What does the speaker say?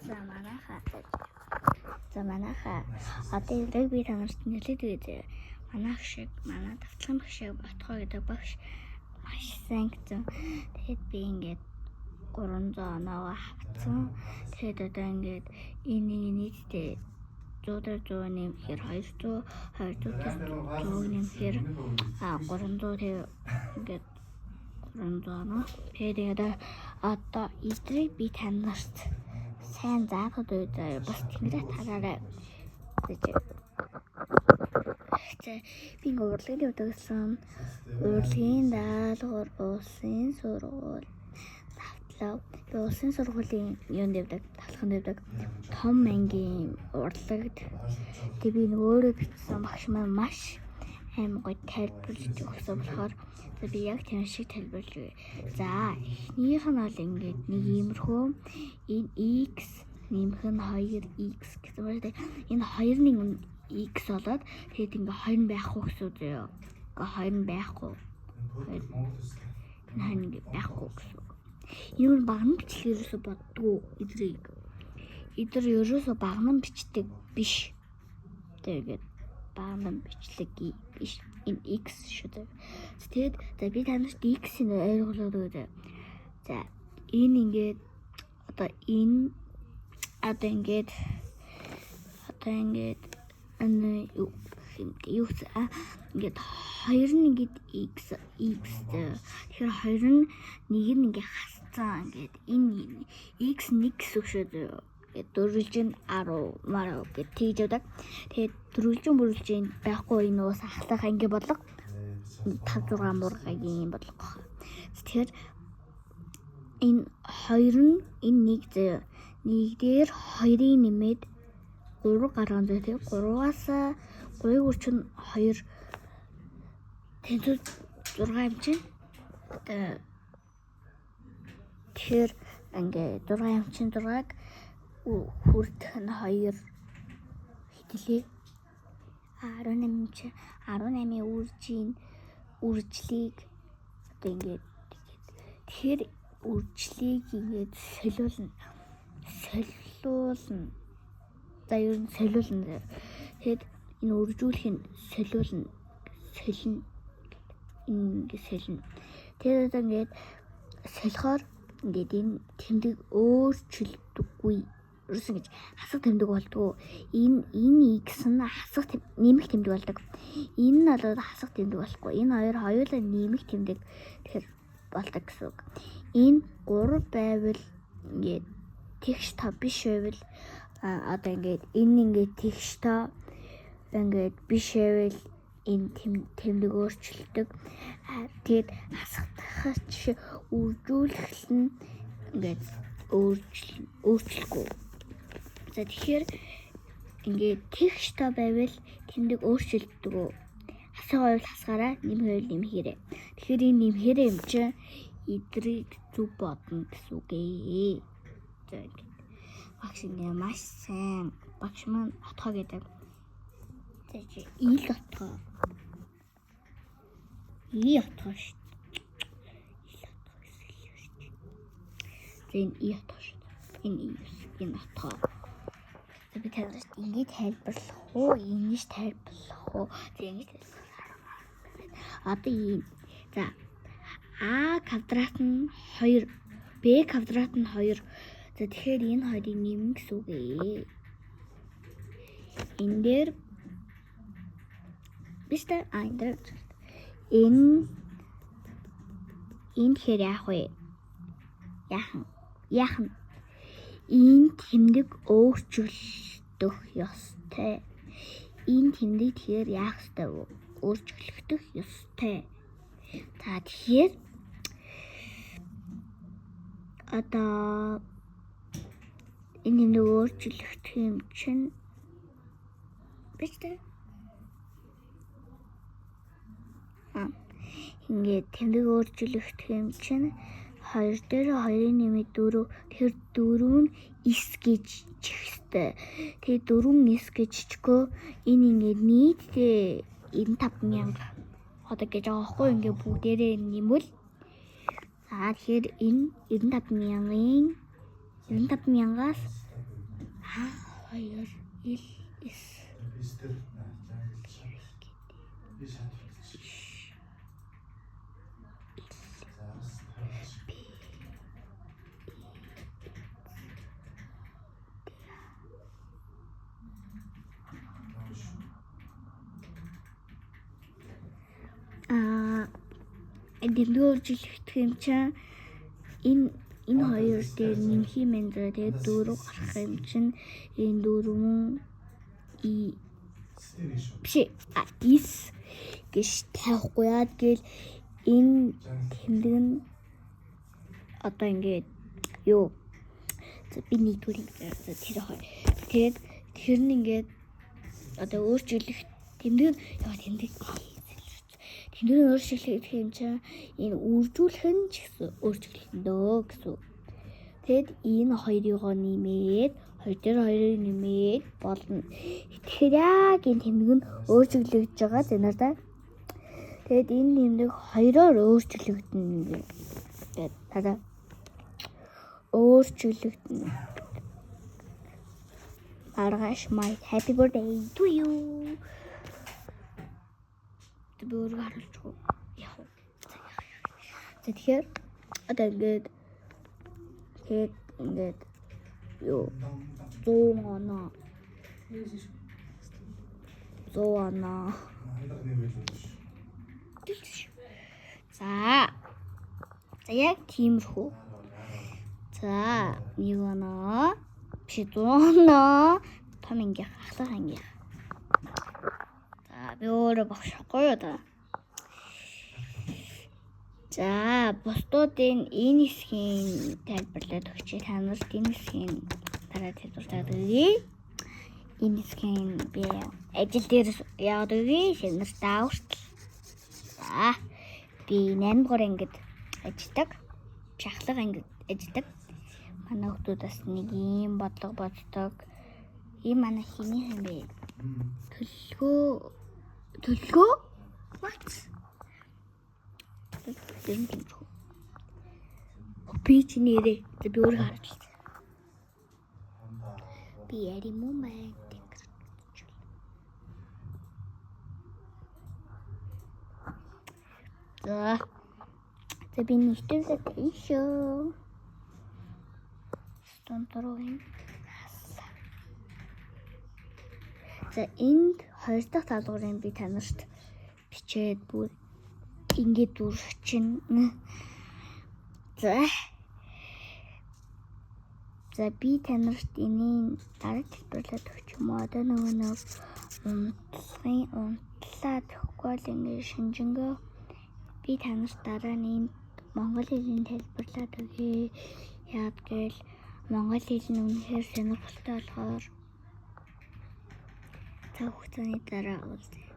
За манайхаа. За манайхаа. Одоо эдрийг би та нарт нэлээд өгье. Манайх шиг манай давтлагын багш шиг Ботхоо гэдэг багш маш сайн гэсэн. Тэгэхэд би ингээд 300 оноогоо хавцсан. Тэгэхэд одоо ингээд энэ нэг нийтдээ 100 дээр 100 нэмэхээр 200, 200 дээр 100 нэмэхээр 300, тэгээ ингээд 300 оноо. Тэгээд ингээд одоо эдрийг би та нарт сайн заахад үе заяа бас тэнгэрээ тараарай гэж. За, би ингээ урлагийн явдаг гэсэн. Урлагийн даалгавар, улсын сургууль давтлаа. Би улсын сургуулийн юунд явдаг, давтлаганд явдаг. Том ангийн урлагт. Тэг би нэг өөрөө бичсэн, багш маань маш аим гоё тайлбарлаж өгсөн болохоор за би яг тийм шиг тайлбарлаж өгье. За, эхнийх нь бол ингээд нэг иймэрхүү энэ x нэмэх нь 2x гэсэн байна. Энэ 2 нэг x болоод тэгээд ингээ 2 нь байхгүй гэсэн үг заяа. Ингээ 2 нь байхгүй. Энэ 2 ингээ байхгүй гэсэн үг. Энэ нь багна бичлэг ерөөсө боддгоо эдрийг. Эдэр ерөөсө багна бичдэг биш. Тэгээд багна бичлэг биш. Энэ x шүү дээ. Тэгээд за би танарт x-ийг ойлгуулад өгье. За, энэ ингээд одоо энэ одоо ингээд одоо ингээд энэ юу юм юу ингээд хоёр нь ингээд x x, тэгэхээр хоёр нь нэг нь ингээд хасцсан, ингээд энэ x 1 гэсэн үг шүү дээ. Ингээд дөрвөлжин 10 марав гэд тэгж явдаг. Тэгээд дөрвөлжин бүрэлжин байхгүй, энэ уус ахлах ингээд бодлого 5 6 мургагийн бодлого. Тэгэхээр энэ хоёр нь энэ нэг заяа. Нэг дээр хоёрыг нэмээд 3 гарган заяа, тий. 3-аас 3-ыг өрчин 2 тэнцүү 6 юм чинь. Тэгэхээр ингээ 6 юм чинь 6-аг хүртэх нь 2 хэдэлээ. 18 чи 18-ийн үржийн үржлийг одоо ингээд тэгэхээр үржлийг ингээд солиулна. Солиулна. За, ер нь солиулна. Тэгэхэд энэ үржүүлэх нь солиулна. Солино. Ингээд солино. Тэгээд одоо ингээд солихоор ингээд энэ тэмдэг өөрчлөлтгүй. Ерөөсөн гэж хасах тэмдэг болдгоо. Энэ x нь хасах нэмэх тэмдэг болдог. Энэ нь бол хасах тэмдэг болохгүй. Энэ хоёр хоёулаа нэмэх тэмдэг тэгэхээр болдог гэсэн үг. Энэ 3 байвал ингээд тэгш тоо биш байвал, одоо ингээд энэ ингээд тэгш тоо ингээд биш байвал энэ тэмдэг өөрчлөлтөг. Тэгээд хасах жишээ үржүүлэх нь ингээд өөрчлөхгүй. За, тэгэхээр ингээд тэгш тоо байвал тэмдэг өөрчлөлтдөг. Хасах байвал хасгаараа, нэмэх байвал нэмэхээрээ. Тэгэхээр энэ нэмэхээрээ юм чинь эдрийг зөв бодно гэсэн үг ээ. За, ингээд багш ингээ маш сайн багш маань отгоо гэдэг. За, чи ил отгоо. И отгоо шүү. Ил отгоо гэсэн юм шүү. За, энэ и отгоо шүү. Энэ и энэ отгоо. За, би танарт ингэж тайлбарлах уу, ингэж тайлбарлах уу? За, ингэж тайлбарлах. Одоо ийм. За, а квадрат нь 2, б квадрат нь 2. За, тэгэхээр энэ хоёрыг нэмнэ гэсэн үг ээ. Энэ дээр биш та, а энэ дээр энэ тэгэхээр яах вэ? Яахан? Яахан? Энэ тэмдэг өөрчлөлтөх ёстой. Энэ тэмдэг тэгэхээр яах ёстой вэ? Өөрчлөгдөх ёстой. За, тэгэхээр одоо энэ тэмдэг өөрчлөгдөх юм чинь биш үү? Ингээд тэмдэг өөрчлөгдөх юм чинь 2 дээр 2-ын нэмээд 4. Тэгэхээр 4 нь 9 гэж чих хэвээр. Тэгээ 4 9 гэж чихгүй, энэ ингээд нийтдээ 95 мянга одоо гэж байгаа байхгүй, ингээд бүгдээрээ нэмвэл, за, тэгэхээр энэ 95 мянгын 95 мянгаас А 2 Л С P А тэмдэг өөрчлөгдөх юм чинь энэ хоёр дээр нэмэх юм байна. Тэгээд 4 гарах юм чинь энэ 4 И биш 9 гэж тавихгүй яа тэгэл энэ тэмдэг нь одоо ингээд юу би нэгдүгээр ингэ тэр хоёр. Тэгээд тэр нь ингээд одоо өөрчлөх тэмдэг нь яа тэмдэг тэмдэг нь өөрчлөх юм чинь энэ үржүүлэх нь ч гэсэн өөрчлөлтөн дөө гэсэн. Тэгэд энэ хоёрыгоо нэмээд хоёр дээр хоёрыг нэмээд болно. Тэгэхээр яг энэ тэмдэг нь өөрчлөгдөж байгаа зэнээр да. Тэгээд энэ тэмдэг хоёроор өөрчлөгдөнө. Тэгээд та өөрчлөгдөнө. Маргааш my happy birthday to you. Би өөрөө харуулж уу. Яг уу. За тэгэхээр одоо ингээд тэгээд ингээд юу 100 оноо 100 оноо. За. За яг тиймэрхүү. За нэг оноо биш 100 оноо том ангийнх ахлах ангийнх. За би өөрөө богшохгүй юу да. За бусдуудын энэ хэсгийн тайлбарлаад өгчээ. Та нарт энэ хэсгийн дараа тайлбарлаад өгье. Энэ хэсгийн би ажил дээр яваад өгье. Шинэр даавартал. За би 8 дугаар ангид ажилладаг. Шахлаг ангид ажилладаг. Манай хүмүүс бас нэг ийм бодлого боддог. Ийм манай хиний юм бэ? Төлгөө төлгөө? What? Тэр нь тийм үү? Би чи нэрээ. За би өөрөө харж байна. Би яри момент. За. За би нэгтүүлээд шүү. Стонторын. За энд хоёр дахь даалгаврыг би танарт бичээд бүр ингээд дүрчин. За. За би танарт энийг дараа тайлбарлаад өгч юм уу? Одоо нөгөө нэг унтлахын унтлаа тэгэхгүй л ингээд шинжэнгөө би танарт дараа нь энд монгол хэлний тайлбарлаад өгье. Яад гэвэл монгол хэл нь үнэхээр сонирхолтой болохоор цаг хугацааны дараа уулзъя.